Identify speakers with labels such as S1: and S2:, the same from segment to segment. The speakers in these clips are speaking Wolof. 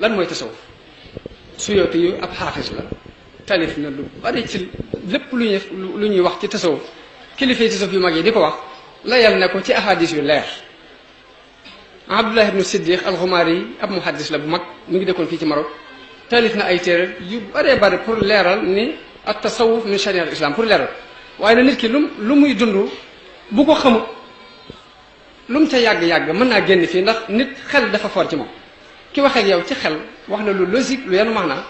S1: lan mooy tasawuf Suyuti yu ab xaafis la talif na lu bari ci lépp lu ñuy wax ci tasawuf kilifa yi tasawuf yu mag yi di ko wax layal na ko ci ahadis yu leer. Abdullah ibnu Siddiq al-Xumaari yi ab muhaddis la bu mag mu ngi dëkkoon fii ci Maroc talif na ay téere yu baree bari pour leeral ni at tasawuf min sharia al islam pour leeral waaye na nit ki lu muy dund bu ko xamut lu mu ca yàgg-yàgg mën naa génn fii ndax nit xel dafa fort ci moom ki wax ak yow ci xel wax na lu logique lu yenu max naa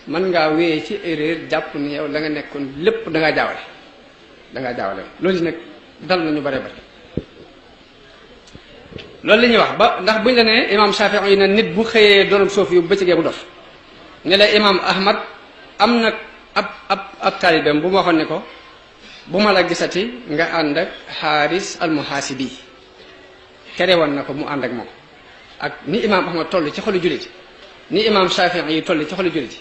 S1: mën ngaa wéyee ci erreur jàpp ni yow la nga nekkoon lépp dangaa jaawale loolu nag dal na ñu bare bare loolu la ñuy wax ba ndax buñ la nee imam Shafii yi ne nit bu xëyee doonam soofi yu bëccëgee bu dof ne la imam Ahmad am na ab taalibeem bu ma waxoon ne ko bu ma la gisati nga ànd ak Xaaris al-Muhaasibi tere woon na ko mu ànd ak moom ak ni imam Ahmad toll ci xolu jullit ni imam Shafii yi toll ci xolu jullit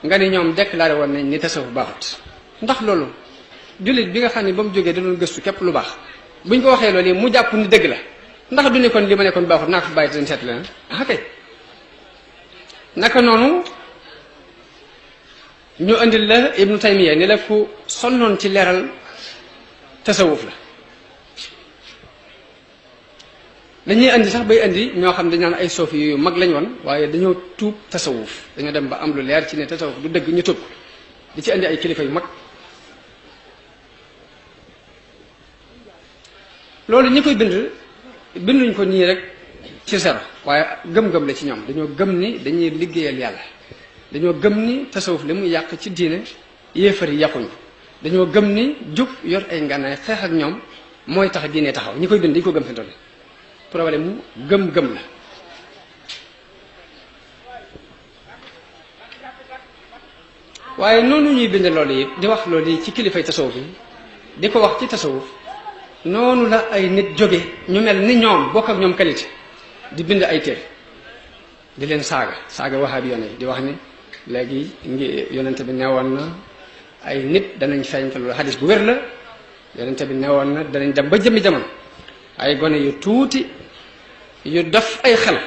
S1: nga ni ñoom déclaré woon nañ ni tasawuf baaxut ndax loolu jullit bi nga xam ne ba mu jógee da doon gëstu képp lu baax buñ ko waxee loolu yi mu jàpp ni dëgg la ndax du ne kon li ma nekkoon baaxut naa ko fi bàyyi te dañ seet leneen ah kay naka noonu ñu indil la Ibnu Taymiya ni la ku sonnoon ci leeral tasawuf la dañuy indi sax bay indi ñoo xam dañ naan ay soofi yu mag lañ woon waaye dañoo tuub tasawuf dañoo dem ba am lu leer ci ne tasawuf du dëgg ñu tuub ko di ci indi ay kilifa yu mag loolu ñi koy binduñ ko nii rek ci zéro waaye gëm-gëm la ci ñoom dañoo gëm ni dañuy liggéeyal yàlla dañoo gëm ni tasawuf li muy yàq ci diine yéefar yi yàquñu dañoo gëm ni jub yor ay ngànnaay xeex ak ñoom mooy tax diine taxaw ñi koy bind dañu ko gëm fi toll problème mu gëm-gëm la waaye noonu ñuy bind loolu yi di wax loolu yi ci kilifay tasawuf yi di ko wax ci tasawuf noonu la ay nit jóge ñu mel ni ñoom bokk ak ñoom qualité di bind ay téere di leen saaga wahabi yoon yi di wax ni léegi ngi yonente bi neewoon na ay nit danañ feeñ te loolu xadis bu wér la yonente bi neewoon na danañ dem ba jëmmi jamono ay gone yu tuuti yu def ay xel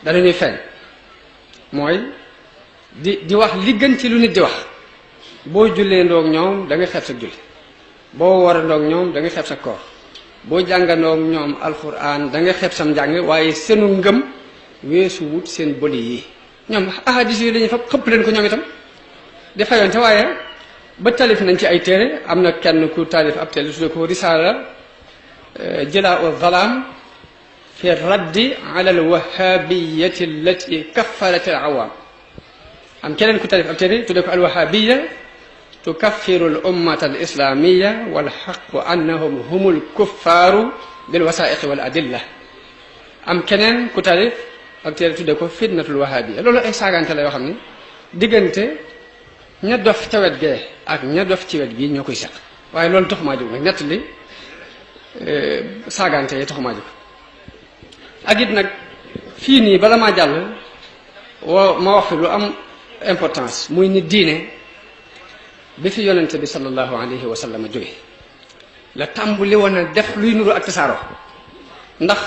S1: danañuy feeñ mooy di wax li gën ci lu nit di wax boo jullee ndoog ñoom da ngay xeeb sa julli boo war a ndoog ñoom da ngay xeeb sa koor boo jàngandoog ñoom alquran da ngay xeeb sam njàng waaye seenu ngëm weesu wut seen boli yi ñoom ahadis yi lañuy fa xëpp leen ko ñoom itam di fayoon te waaye ba talif nañ ci ay téere am na kenn ku talif ab téere tudde ko risaala jilaa u zalaam fi raddi ala alwahabiyati allati kaffarat al awaam am keneen ku talif ab téere tudde ko alwahabiya tukaffiru al ummata al islamia wal xaqu annahum humul kuffaaru bil wasaiqi wal adilla am keneen ku talif ak téere tudde ko fitnatul wahabiya loolu ay saagante la yoo xam ne diggante ña dof ca wet gee ak ña dof ci wet gii ñoo koy seq waaye loolu taxumaa jóg nag ñett li saagante yi taxumaa jóg ak it nag fii nii bala maa jàll ma wax fi lu am importance muy ni diine bi fi yonente bi sallallahu alayhi wa sallam jóge la tàmbuli woon a def luy nuru ak tasaaroo ndax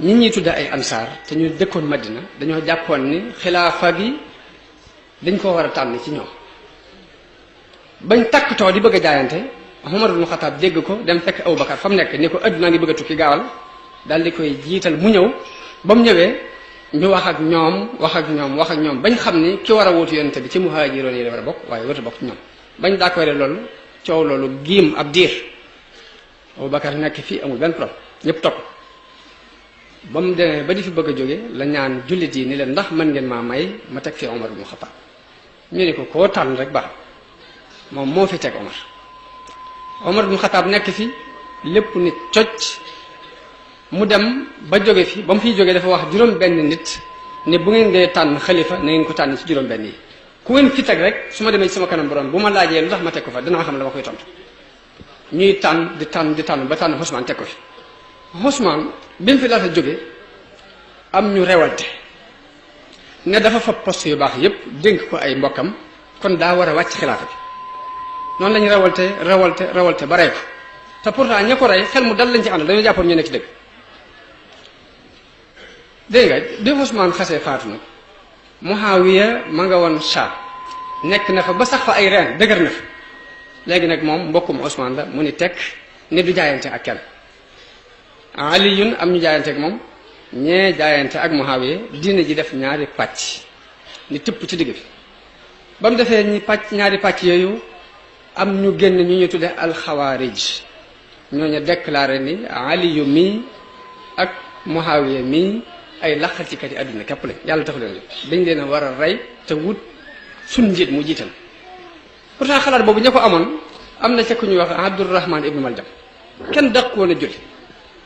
S1: ñi ñuy tudde ay ansaar te ñu dëkkoon Madina dañoo jàppoon ni xilaafa gi dañ ko war a tànn ci ñoom bañ takkutoo di bëgg a jaayante Umar ibn Xattaab dégg ko dem fekk Abubakar fa mu nekk ni ko addunaa ngi bëgg a tukki gaawal daal di koy jiital mu ñëw ba mu ñëwee ñu wax ak ñoom bañ xam ni ki war a wuutu yonente bi ci muhaajiroon yi la war a bokk waaye warut a bokk ci ñoom bañ d'accord loolu coow loolu giim ab diir Abubakar nekk fii amul benn problème ñëpp topp ba mu demee ba di fi bëgg a jóge la ñaan jullit yi ni leen ndax mën ngeen maa may ma teg fi Omar ibn Khattab ñu ne ko koo tànn rek baax moom moo fi teg Omar ibn Khattab nekk fi lépp nit cocc mu dem ba jóge fi ba mu fiy jógee dafa wax juróom-benn nit ne bu ngeen dee tànn xalifa na ngeen ko tànn ci juróom-benn yi ku ngeen fi teg rek su ma demee ci sama kanam borom bu ma laajee lu tax ma teg ko fa dinaa xam la ma koy tontu ñuy tànn di tànn ba tànn Ousmane teg ko fi Ousmane bi mu fi laata jóge am ñu rewalte ne dafa fa poste yu baax yépp dénk ko ay mbokkam kon daa war a wàcc xilaafa bi noonu lañu rewalte ba rey ko te pourtant ña ko rey xel mu dal lañ ci àndal dañoo jàppoon ñu nekk ci dëgg dégg nga bi Ousmane xasee faatu nag Muawiya ma nga woon Sham nekk na fa ba sax fa ay reen dëgër na fa léegi nag moom mbokkum Ousmane la mu ni tekk ni du jaayante ak kenn. Aliyun am ñu jaayante ak moom ñee jaayante ak Muawiya diine ji def ñaari pàcc ni tëpp ci digg bi ba mu defee ñaari pàcc yooyu am ñu génn ñu tudde alxawaarij ñooñu déclaré ni Aliyu mii ak Muawiya mii ay laqatikat yi àdduna képp lañ yàlla taxu leen dañ leen a war a rey te wut suñ njiit mu jiital pourtant xalaat boobu ña ko amoon am na ca ku ñuy wax Abdurrahman ibnu Maljam kenn daq woon a julli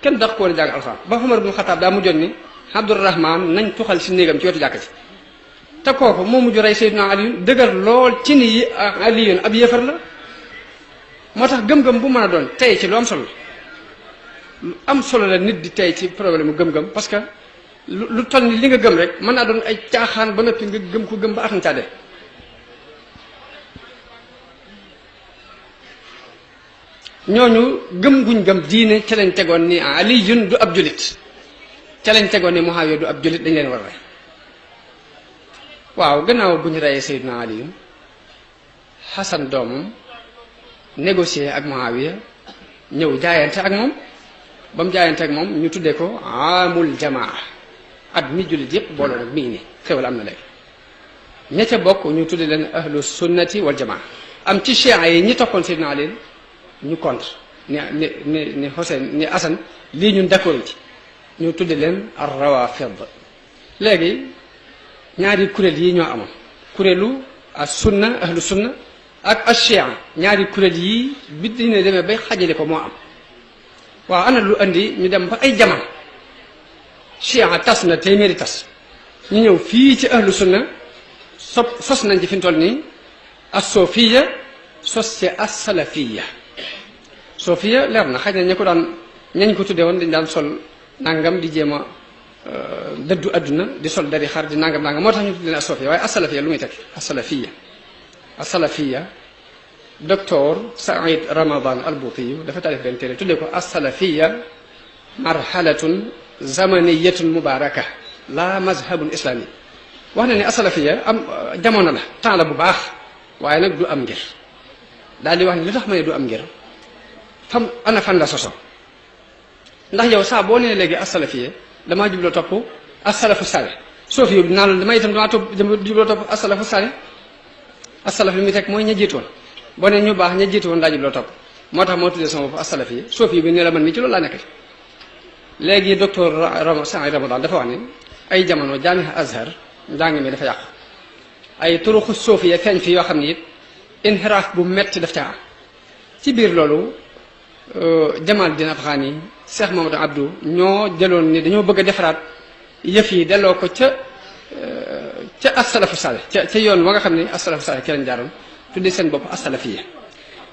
S1: kenn daq woon a jàng alxuraan ba Umar ibnu Xataab daa mujjoon ni Abdurrahman nañ tuxal si néegam ci wetu jàkk ci te kooku moo mujj rey Seydina Aliyun dëgër lool ci ni yi Aliyun ab yéefar la moo tax gëm-gëm bu mën a doon tey ci lu am solo lu am solo la nit di tey ci problème mu gëm-gëm parce que lu toll ni li nga gëm rek mën naa doon ay caaxaan ba noppi nga gëm ko gëm ba atam caa dee ñooñu gëm guñ gëm diine ca lañ tegoon ni Aliyun du ab julit ca lañ tegoon ni Muawiya du ab julit dañ leen war a rey waaw gannaaw bu ñu reyee Seydina Aliyun Xasan doomam négocier ak Muawiya ñëw jaayante ak moom ba mu jaayante ak moom ñu tuddee ko amul jamaa at mi jullit yépp booloo nag mi ngi nii xewal am na léegi ña ca bokk ñu tuddee leen ahlu sunnati wal jamaa am ci chia yi ñi toppoon Seydina Ali ñu contre ni Hussein ni Asan lii ñun d'accord ci ñu tuddee leen ar rawafid léegi ñaari kuréel yi ñoo amoon kuréelu as sunna ahlu sunna ak ashia ñaari kuréel yi bi dina demee bay xajale ko moo am waaw ana lu andi ñu dem ba ay jamono chia tas na téeméeri tas ñu ñëw fii ci ahlu sunna sos nañ ci fi mu toll nii as-sofiya sos ci as-salafiya sofiya leer na xaj na ña ko daan ñañ ko tuddee woon dañ daan sol nangam di jéem a dëddu adduna di sol dari xar di nangam moo tax ñu tuddee leen as-sofiya waaye as-salafiya lu muy tekki as-salafiya as-salafiya docteur Saïd Ramadan al-Bouti dafa taalif benn téere tuddee ko as-salafiya marhalatun zamaniyatun mubaraka la mazhabun islami wax na ne as-salafiya am jamono la temps la bu baax waaye nag du am ngir daal di wax ne lu tax ma ne du am ngir fam ana fan la soso ndax yow saa boo nee léegi as-salafiya damaa jubloo topp as-salafu salih soofi yow dinaa la damay itam damaa jubloo topp as-salafu salih as-salaf li muy teg mooy ña jiitu woon boo ne ñu baax ña jiitu woon laa jubloo topp moo tax moo tuddee sama bopp as-salafiya soofi bi ne la man mi ci loolu laa nekkati léegi docteur Saïd Ramadan dafa wax ne ay jamono jaamiha Azhar njàng mi dafa yàqu ay turuxu soofiya feeñ fi yoo xam ne it inxiraaf bu metti daf caa am ci biir loolu Jamal Din Afghani Cheikh Mamadou Abdou ñoo jëloon ni dañoo bëgg a defaraat yëf yi delloo ko ca as-salafu salih ca yoon wa nga xam ne as-salafu salih ci lañ jaaroon tuddee seen bopp as-salafiya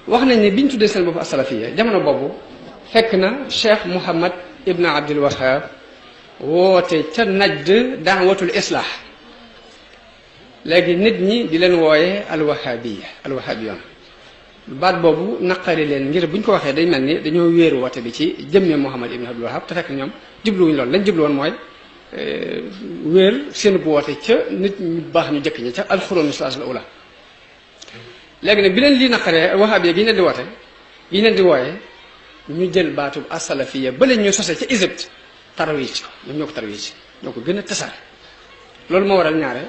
S1: wax nañ ne biñ tuddee seen bopp as-salafiya jamono boobu fekk na Cheikh Mouhamad Ibn Abdul Wahab woote ca Najd daawatul islah léegi nit ñi di leen wooye alwahabiyon baat boobu naqari leen ngir buñ ko waxee day mel ni dañoo wéeru woote bi ci jëmme Mouhamad Ibn Abdul Wahab te fekk ñoom jubluwuñ loolu lañ jublu woon mooy wéer seen bu woote ca nit ñu baax ñu jëkk ñi ca alxuroonu salaasul ula léegi nag bi leen lii naqaree wahabiya gi leen di woote gi leen di wooye ñu jël baatub as-salafiya ba leen ñu sosee ca Égypte tarwiij ko ñoom ñoo ko tarwiij ñoo ko gën a tasaare loolu moo waral ñaare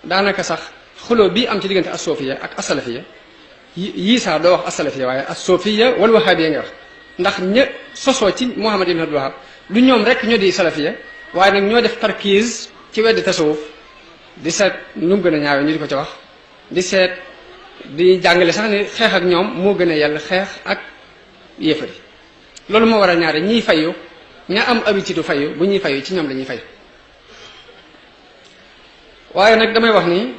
S1: daanaka sax xuloo bii am ci diggante as-sofiya ak as-salafiya yii saa doo wax as-salafiya waaye as-sofiya wal wahabiya nga wax ndax ña sosoo ci Muhammad ibn Abdul Wahab du ñoom rek ñoo di salafiya waaye nag ñoo def tarkiis ci weddi tasawuf di seet nu mu gën a ñaawee ñu di ko ci wax di seet di jàngale sax ni xeex ak ñoom moo gën a yàlla xeex ak yéefari loolu moo waral ñaare ñiy fayu ña am habitude fayu bu ñuy fayu ci ñoom la ñuy fayu waaye nag damay wax ni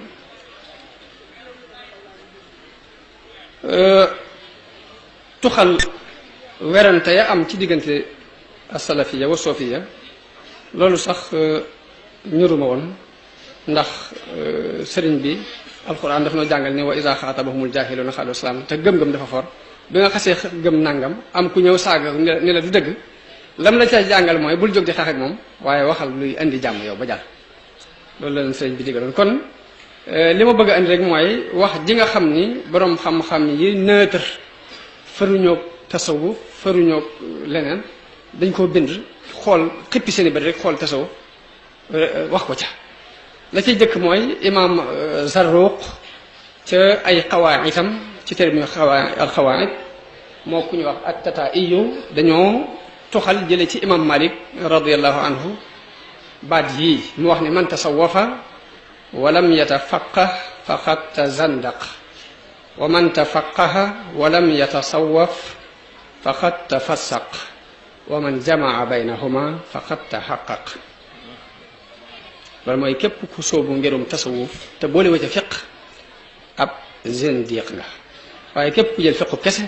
S1: tuxal werante ya am ci diggante as-salafiya wa sofiya loolu sax ñuruma woon ndax sëriñ bi alquran daf noo jàngal ni wa iza xaatabahumul jaahiluuna qaalu salaam te gëm-gëm dafa for bi nga xasee gëm nangam am ku ñëw saaga ni la du dëgg lam la ca jàngal mooy bul jóg di xeex ak moom waaye waxal luy indi jàmm yow ba jàll loolu la leen sëriñ bi digaloon kon li ma bëgg a andi rek mooy wax ji nga xam ni boroom xam-xam yi neutre faruñoog tasawuf faruñoog leneen dañ koo bind xool xippi seeni bët rek xool tasawuf wax ko ca la ciy jëkk mooy imam Zarruq ca ay xawaaidam ci téere bi ñu alxawaid moo ku ñu wax at-Tataa'iyu dañoo toxal jële ci imam Malik radiallahu anhu baat yii mu wax ni man tasawafa walam yatafaqah faqad tazandaq wa man tafaqaha walam yatasawaf faqad tafassaq wa man jamaa baynahuma faqad tahaqqaq loolu mooy képp ku sóobu ngirum tasawuf te boole wa ca fiq ab zindiq nga waaye képp ku jël fiqu kese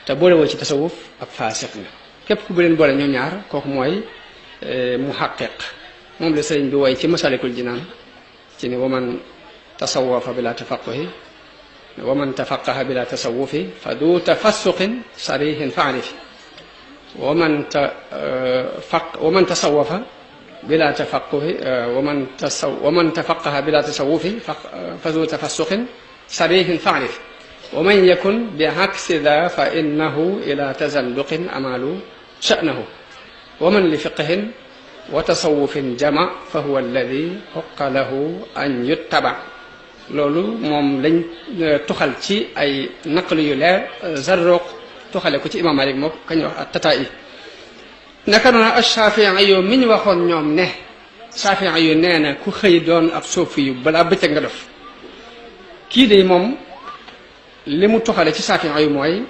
S1: te boole woo ci tasawuf ab faasiq nga képp ku bu leen boole ñoom ñaar kooku mooy muhaqqiq moom la sëriñ bi woy ci masalikul jinaan ci ni waman tasawafa bila tafaquhi waman tafaqaha bila tasawufi fa du tafassuqin sarihin faarifi waman tasawafa bila tafaquhi waman tafaqaha bila tasawufi fa du tafassuqin sarihin faarifi wa man yakun bi aksi da fa innahu ila tazanduqin amalu sha'nahu wa man li fiqhin wa tasawufin jama fa huwa alladi xoqa lahu an yuttaba loolu moom lañ tuxal ci ay naqlu yu leer Zarruq tuxale ko ci imam Malik moo kañ wax at-Tataa'i naka noonu ash-Shaafi'i yu mi ñu waxoon ñoom ne Shaafi'i yu nee na ku xëy doon ab suufi yu balaa bëccëg nga def kii de moom li mu tuxale ci Shaafi'i yu mooy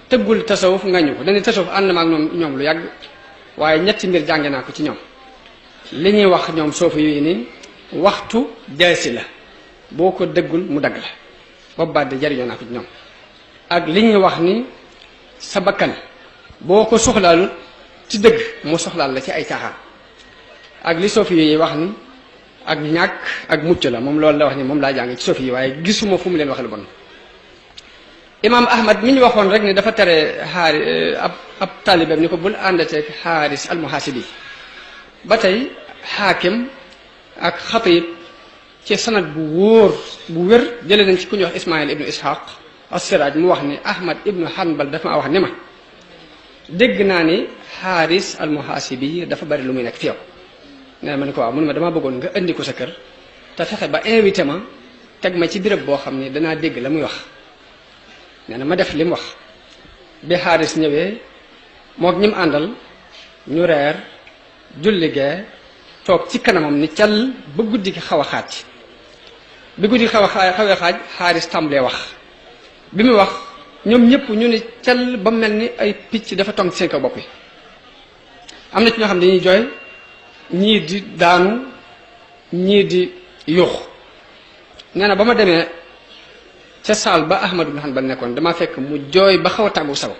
S1: tëggul tasawuf ngañu ko dañuy tasawuf ànd ma ak ñoom lu yàgg waaye ñetti mbir jànge naa ko ci ñoom li ñuy wax ñoom soofu yu ni waxtu jaasi la boo ko dëggul mu dagg la boobu baat de jariñoo naa ko ci ñoom ak li ñuy wax ni sa bakkan boo ko soxlaalul ci dëgg mu soxlaal la ci ay caaxaan ak li soofi yi wax ni ak ñàkk ak mucc la moom loolu la wax ni moom laa jàng ci soofi yi waaye gisuma fu mu leen waxal bon imam Ahmad mi ñu waxoon rek ni dafa tere ab taalibeem ni ko bul àndateeg Xaaris almuhaasibi ba tey xaakim ak xatib ci sanad bu wóor bu wér jëlee nañ ci ku ñuy wax Ismaïl ibnu Ishaq as-Siraaj mu wax ni Ahmad ibnu Hanbal dafa ma wax ni ma dégg naa ni Xaaris almuhaasibi dafa bari lu muy nekk fi yow nee na ma ne ko waaw mu ne ma damaa bëggoon nga indi ko sa kër te fexe ba invité ma teg ma ci béréb boo xam ni danaa dégg la muy wax nee na ma def li mu wax bi Xaaris ñëwee mook ñi mu àndal ñu reer julli gee toog ci kanamam ni cal ba guddi gi xaw a xaaj bi guddi gi xawee xaaj Xaaris tàmbalee wax bi mu wax ñoom ñëpp ñu ni cal ba mel ni ay picc dafa tong ci seen kaw bopp yi am na ci ñoo xam ne dañuy jooy ñii di daanu ñii di yuux nee na ba ma demee ca saal ba Ahmad ibn Hanbal nekkoon dama fekk mu jooy ba xaw a tàggu sago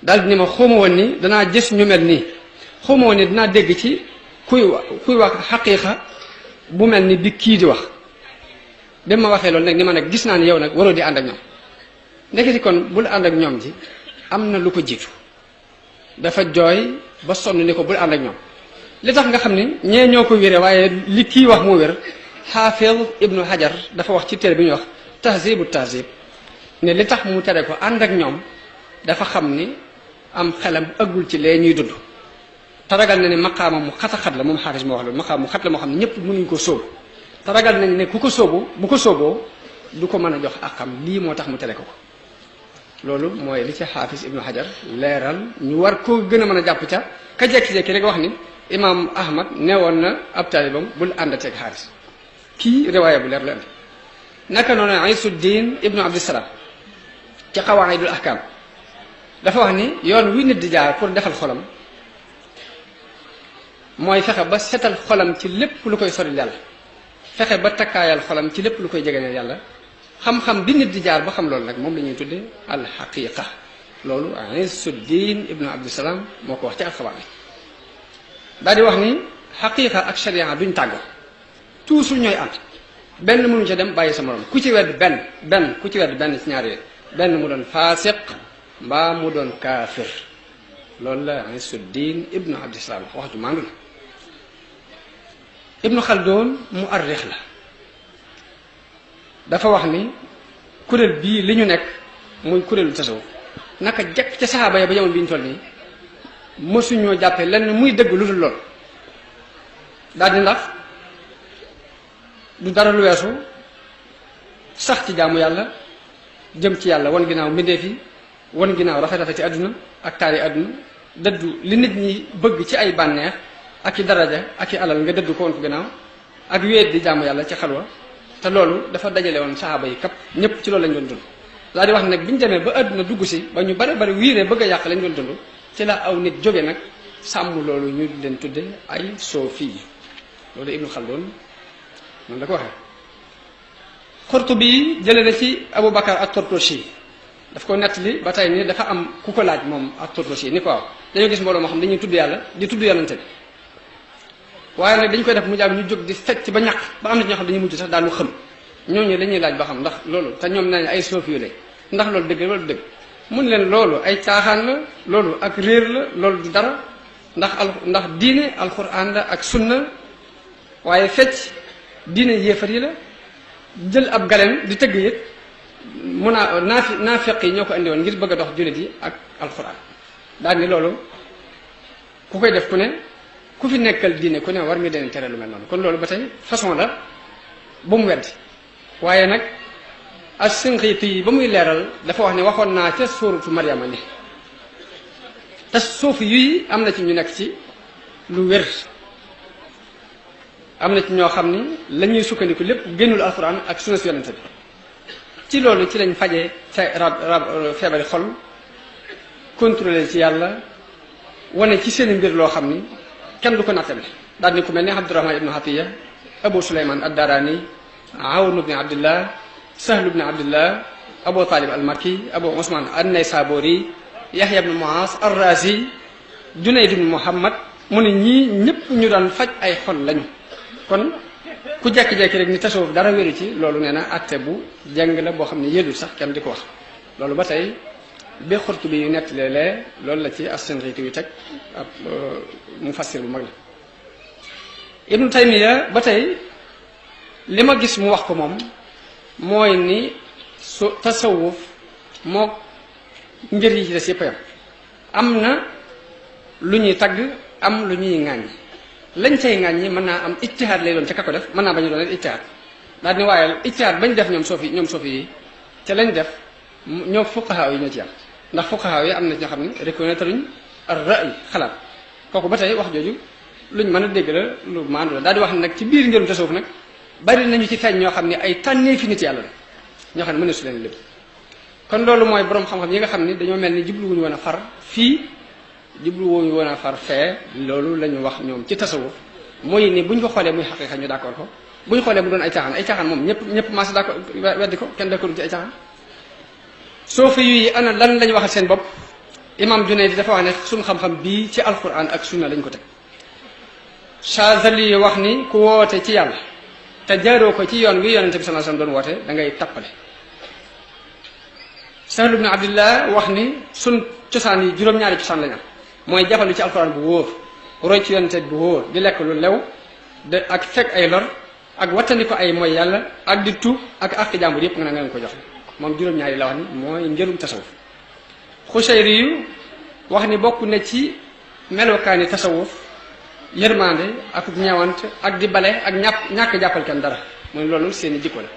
S1: daal di ni ma xawma woon ni danaa gis ñu mel nii xawma woon ni dinaa dégg ci kuy wax xaqiiqa bu mel ni bi kii di wax bi ma waxee loolu nag ni ma nag gis naa ni yow nag waroo di ànd ak ñoom ndeketi kon bul ànd ak ñoom ji am na lu ko jiitu dafa jooy ba sonn ni ko bul ànd ak ñoom li tax nga xam ni ñee ñoo ko wéree waaye li kii wax moo wér Xaafid ibnu Hajar dafa wax ci téere bi ñuy wax tahzibu tahzib ne li tax mu tere ko ànd ak ñoom dafa xam ni am xelam ëggul ci lee ñuy dund te ragal na ne maqaama mu xat la moom Xaaris moo wax loolu maqaama mu xat la moo xam ne ñëpp mënuñ ko sóobu te ragal nañ ne ku ko sóobu bu ko sóoboo du ko mën a jox akam lii moo tax mu tere ko loolu mooy li ci Xaafis ibnu Hajar leeral ñu war koo gën a mën a jàpp ca ka jekki-jekki rek wax ni imaam Ahmad newoon na ab taalibam bul àndateeg Xaaris kii riwaaya bu leer la andi naka noonu Isuddin ibnu Abdissalaam ci Qawaa'idul Ahkaam dafa wax ni yoon wi nit di jaar pour defal xolam mooy fexe ba setal xolam ci lépp lu koy sori yàlla fexe ba takkaayal xolam ci lépp lu koy jegeneel yàlla xam-xam bi nit di jaar ba xam loolu nag moom la ñuy tudde alxaqiqa loolu Isuddin ibnu Abdissalaam moo ko wax ci alxawaani daal di wax ni xaqiqa ak sharia duñ tàggoo toujours ñooy ànd benn mënu ca dem bàyyi sa morom ku ci wedd benn ku ci wedd benn ci ñaar yooyu benn mu doon faasiq mbaa mu doon kaafir loolu la Isuddin ibnu Abdissalaam wax ju màndu Ibnu Khaldun mu arrix la dafa wax ni kuréel bii li ñu nekk muy kuréelu tasawuf naka jekk ca saxaaba ya ba jamono bi ñu toll nii mësuñoo jàppee lenn muy dëgg lu dul lool daal di ndax du dara lu weesu sax ci jaamu yàlla jëm ci yàlla wan ginnaaw mbindeef yi wan ginnaaw rafet-rafet ci àdduna ak taari àdduna dëddu li nit ñi bëgg ci ay bànneex ak i daraja ak i alal nga dëddu ko woon ko ginnaaw ak wéet di jaamu yàlla ci xalwa te loolu dafa dajale woon saxaaba yi kap ñëpp ci loolu lañ doon dund daal di wax ne nag bi ñu demee ba àdduna dugg si ba ñu bari wiiree bëgg a yàq lañ doon dund ci la aw nit jóge nag sàmm loolu ñu leen tudde ay soofi yi loolu Ibnu Khaldun noonu la ko waxee Qurtubi jële na ci Abu Bakar at-Tartushi daf ko nettali ba tey ni dafa am ku ko laaj moom at-Tartushi ni ko waaw dañoo gis mbooloo moo xam dañuy tudd yàlla di tudd yonante bi waaye nag dañ koy def mu jàmm ñu jóg di fecc ba ñàkk ba am na ñoo xam dañuy mujj sax daanu xëm ñooñu dañuy laaj ba xam ndax loolu te ñoom nee nañ ay soofi yu ndax loolu dëgg la wala du dëgg mun leen loolu ay caaxaan la loolu ak réer la loolu du dara ndax diine alquran la ak sunna waaye fecc diine yéefar yi la jël ab galem di tëgg it mun a naafeq yi ñoo ko andi woon ngir bëgg a dox jullit yi ak alquran daal ni loolu ku koy def ku ne ku fi nekkal diine ku ne war nga deen tere lu mel noonu kon loolu ba tey façon la bu mu weddi waaye nag as-Sinqiiti yi ba muy leeral dafa wax ne waxoon naa ca suuratu Maryama ni te suuf yi am na ci ñu nekk ci lu wér am na ci ñoo xam ni la ñuy sukkandiku lépp génnul alxuraan ak sunna si yonente bi ci loolu ci lañ fajee feebari xol contrôler ci yàlla wane ci seen mbir loo xam ni kenn du ko nattable daal ni ku mel ne Abdurahman ibnu Hatiya Abu Suleyman ad-Darani Awn ibn Abdillah Sahl ibn Abdillah Abu Talib al-Makki Abu Usman an-Naysaburi Yahya ibn Muaz ar-Razi Junayd ibn Muhammad mu ne ñii ñëpp ñu daan faj ay xol lañu kon ku jekki-jekki rek ni tasawuf dara wéru ci loolu nee na atte bu jeng la boo xam ne yéedul sax kenn di ko wax loolu ba tey bi Xurtubi yu nett léeg-léeg loolu la ci as-Sinqiiti yu teg ab mufassir bu mag la Ibnu Taymiya ba tey li ma gis mu wax ko moom mooy ni su tasawuf moo ngir yi ci des yëpp yam am na lu ñuy tagg am lu ñuy ŋàññi lañ cay ŋàññi mën naa am ijtihaad lay doon ca ka ko def mën naa bañ a doon ijtihaad daal ni waaye ijtihaad bañ def ñoom soofi yi ca lañ def ñoo fuqahaa yi ñoo ci am ndax fuqahaa yi am na ñoo xam ne reconnaître luñ ar-ra'y xalaat kooku ba tey wax jooju luñ mën a dégg la lu maandu la daal di wax ne nag ci biir ngërum tasawuf nag bari nañu ci feeñ ñoo xam ne ay tànnee fi nit yàlla la ñoo xam ne mën na su leen lépp kon loolu mooy borom xam-xam yi nga xam ni dañoo mel ni jubluwuñu woon a far fii jubluwuñu woon a far fee loolu la ñu wax ñoom ci tasawuf mooy ni buñ ko xoolee muy xaqiiqa ñu d'accord ko buñ xoolee mu doon ay caaxaan moom ñëpp maas d'accord weddi ko kenn d'accord ci ay caaxaan soofi yi ana lan lañu waxal seen bopp imam Junayd dafa wax ne suñ xam-xam bii ci alquran ak sunna lañ ko teg Chazali wax ni ku woote ci yàlla te jaaroo ko ci yoon wi yonente bi sallallahu alayhi wasallam doon woote da ngay tappale Sahl ibn Abdillah wax ni sun cosaan yi juróom-ñaari cosaan lañ am mooy jafandu ci alquran bu wóor roy ci yonente bu wóor di lekk lu lew de ak fekk ay lor ak wattandi ko ay mooy yàlla ak di tuub ak àq jàmbur yëpp nga ne nga leen ko joxe moom juróom-ñaari la wax ni mooy ngërum tasawuf Xushayri yu wax ni bokk na ci melokaani tasawuf yërmande ak ñeewant ak di bale ak ñàkk jàppal kenn dara mooy loolu seeni jikko la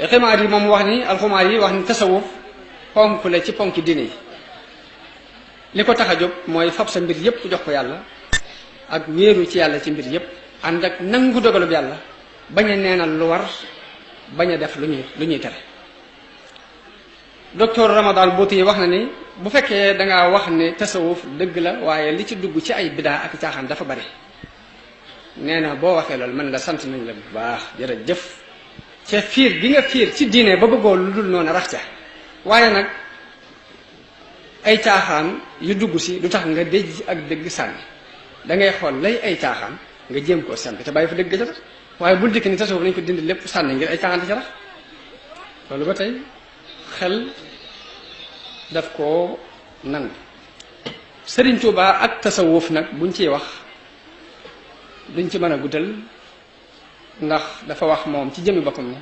S1: Xumaar yi moom wax ni alxumaar yi wax ni tasawuf ponk la ci ponki diine yi li ko tax a jóg mooy fab sa mbir yépp jox ko yàlla ak wéeru ci yàlla ci mbir yépp ànd ak nangu dogalub yàlla bañ a neenal lu war bañ a def lu ñuy tere docteur Ramadan Bouti wax na ni bu fekkee dangaa wax ne tasawuf dëgg la waaye li ci dugg ci ay bidaa ak caaxaan dafa bari nee na boo waxee loolu man la sant nañ la bu baax jërëjëf ca fiir gi nga fiir ci diine ba bëggoo lu dul noonu rax ca waaye nag ay caaxaan yu dugg si du tax nga déj ak dëgg sànni da ngay xool lay ay caaxaan nga jéem koo sànni te bàyyi fa dëgg ca tax waaye bul dikk ni tasawuf nañ ko dindi lépp sànni ngir ay caaxaan di ca rax loolu ba tey xel daf koo nangu Sëriñ Tuubaa ak tasawuf nag buñ ciy wax duñ ci mën a guddal ndax dafa wax moom ci jëmi boppam ne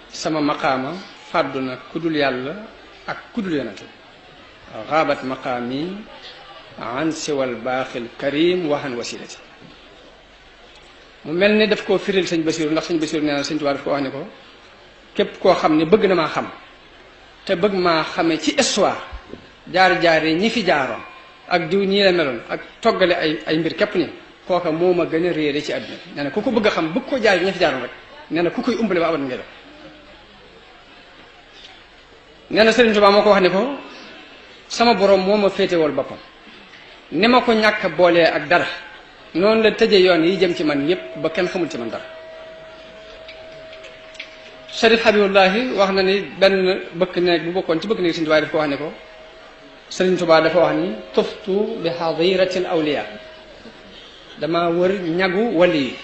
S1: sama maqaama fàddu na kudul yàlla ak kudul yonente xaabat maqaami an siwal baaxil karim waxan wasilati mu mel ni daf koo firil sëñ Basiru ndax sëñ Basiru nee na sëñ Tuubaa daf ko wax ne ko képp koo xam ne bëgg na maa xam te bëgg maa xame ci histoire jaar-jaar yi ñi fi jaaroon ak diw ñii la meloon ak toggale ay mbir képp ni kooka moo ma gën a réere ci àdduna nee na ku ko bëgg a xam bëgg koo jaar yi ñi fi jaaroon rek nee na ku koy umbale ba abat ngay def nee na Sëriñ Tuubaa moo ko wax ne ko sama borom moo ma féetewool boppam ni ma ko ñàkk boolee ak dara noonu la tëje yoon yi jëm ci man yépp ba kenn xamul ci man dara Sharif Habibullahi wax na ni benn bëkk néeg bu bokkoon ci bëkk néeg Sëriñ Tuubaa daf ko wax ne ko Sëriñ Tuubaa dafa wax ni tuftu bi hadiratil awliya dama wër ñagu wali yi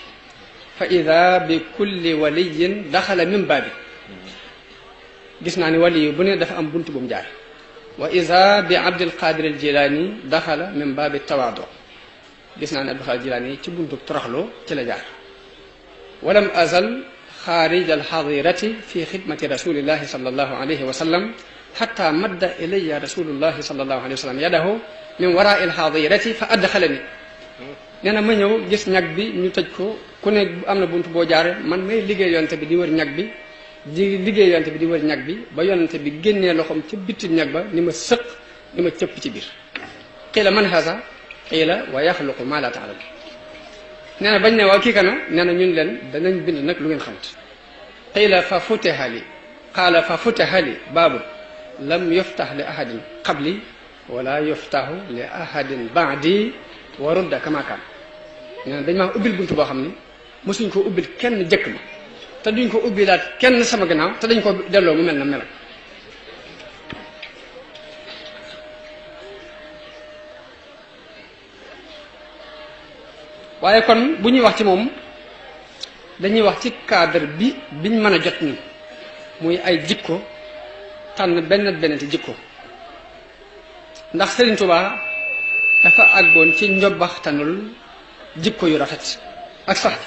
S1: fa ida bi kulli waliyin daxala min baabi gis naa ni wali yi bu ne dafa am bunt bu mu jaar wa ida bi Abdul Qadir al Jilani daxala min baabi tawaadu gis naa ne Abdul Qadir Jilani ci buntu toroxlu ci la jaar walam azal xaarij al xadirati fi xidmati rasulillahi sallallahu alayhi wa sallam xatta madda ilayya rasulullahi sallallahu alayhi wa sallam yadahu min waraa il xadirati fa adxalani nee na ma ñëw gis ñag bi ñu tëj ko ku ne am na bunt boo jaare man may liggéey yonte bi di wër ñag bi di liggéey yonte bi di wër ñag bi ba yonente bi génnee loxoom ci bitti ñag ba ni ma sëq ni ma cëpp ci biir qiila man haza qiila wa yaxluqu ma la taalamu nee na bañ ne waaw kii kana nee na ñun leen danañ bind nag lu ngeen xamut qiila fa futiha li qaala fa futiha li baabul lam yuftax li ahadin qabli wala yuftaxu li ahadin baadi wa rudda kama kaan nee na dañ maa ubbil bunt boo xam ni mosuñ ko ubbil kenn jëkk ma te duñ ko ubbilaat kenn sama gannaaw te dañ ko delloo mu mel na melo waaye kon bu ñuy wax ci moom dañuy wax ci cadre biñ mën a jot ni muy ay jikko tànn benn ci jikko ndax Sëriñ Tuubaa dafa àggoon ci njobbaxtanul jikko yu rafet ak sax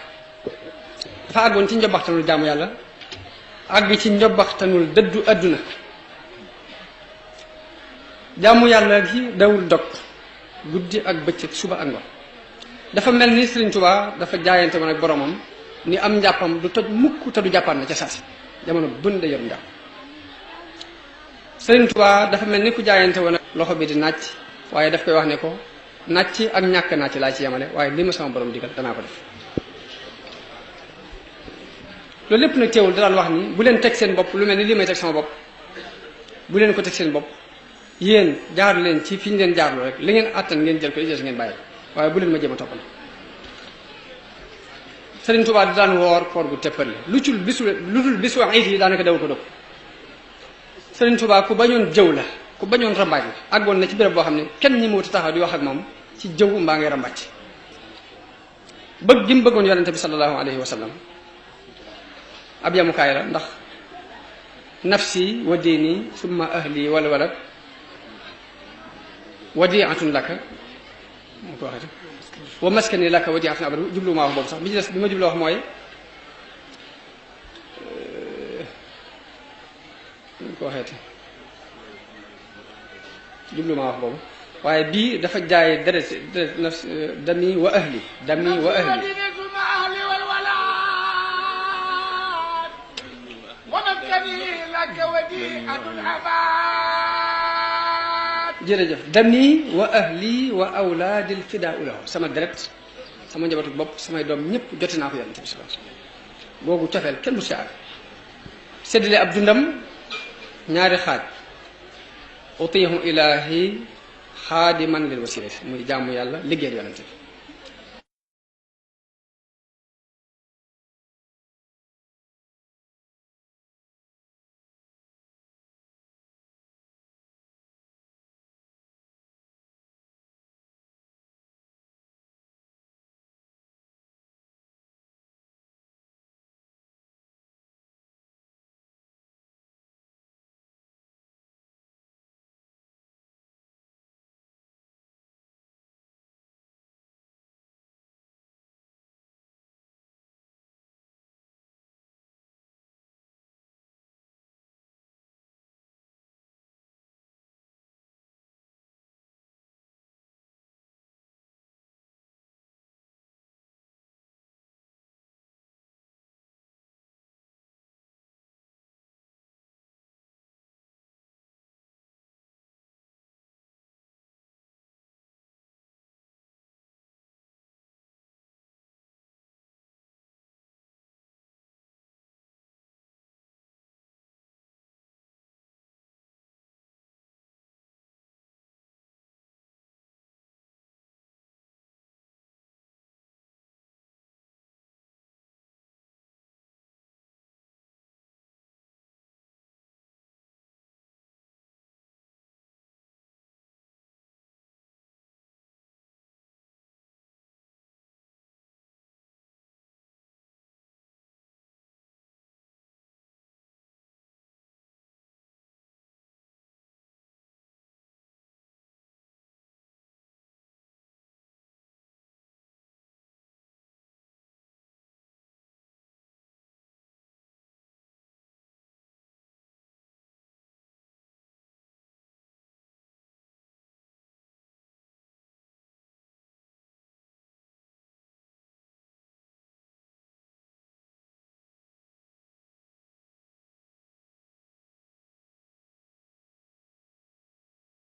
S1: dafa àggoon ci njobbaxtanul jaamu yàlla àgg ci njobbaxtanul dëddu àdduna jaamu yàlla gi dawul dog guddi ak bëccëg suba ak ngoon dafa mel ni Sëriñ Tuubaa dafa jaayante woon ak boromam ni am njàppam du toj mukk te du jàppaat na ca saasi jamono bën da yor njàpp Sëriñ Tuubaa dafa mel ni ku jaayante woon ak loxo bi di nàcc waaye daf koy wax ne ko nàcc ak ñàkk nàcc laa ci yemale waaye li ma sama borom digal danaa ko def loolu lépp nag teewul da daan wax ni bu leen teg seen bopp lu mel ni lii may teg sama bopp bu leen ko teg seen bopp yéen jaar leen ci fi ñu leen jaarloo rek li ngeen àttan ngeen jël ko li ngeen bàyyi waaye bu leen ma jéem a toppal Sëriñ Tuubaa di daan woor koor gu teppale lu dul bisu iid yi daanaka daw ko dog Sëriñ Tuubaa ku bañoon jëw la ku bañoon rambaaj la àggoon na ci béréb boo xam ne kenn ñi mu wuti taxaw di wax ak moom ci jëw mbaa ngay rambaaj bëgg gi mu bëggoon yonente bi sallallahu alayhi wa sallam ab yamukaay la ndax nafsi wa diini summa ahli wal walad wadiatun laka moo ko waxee wa maskani laka wadiatun abadu jublu maa wax boobu sax bi ci des bi ma jublu wax mooy moo ko waxeeti jublu maa wax boobu waaye bii dafa jaay deret nafs dami wa ahli jërëjëf dami wa ahli wa awlaadil fidaa lahu sama deret sama njabootu bopp samay doom ñëpp jote naa ko yonent bi sallallahu alayhi wasallam googu cofeel kenn mu si àgg séddale ab dundam ñaari xaaj utiihu ilaahi xaadiman lil wasilati muy jaamu yàlla liggéeyal yonent bi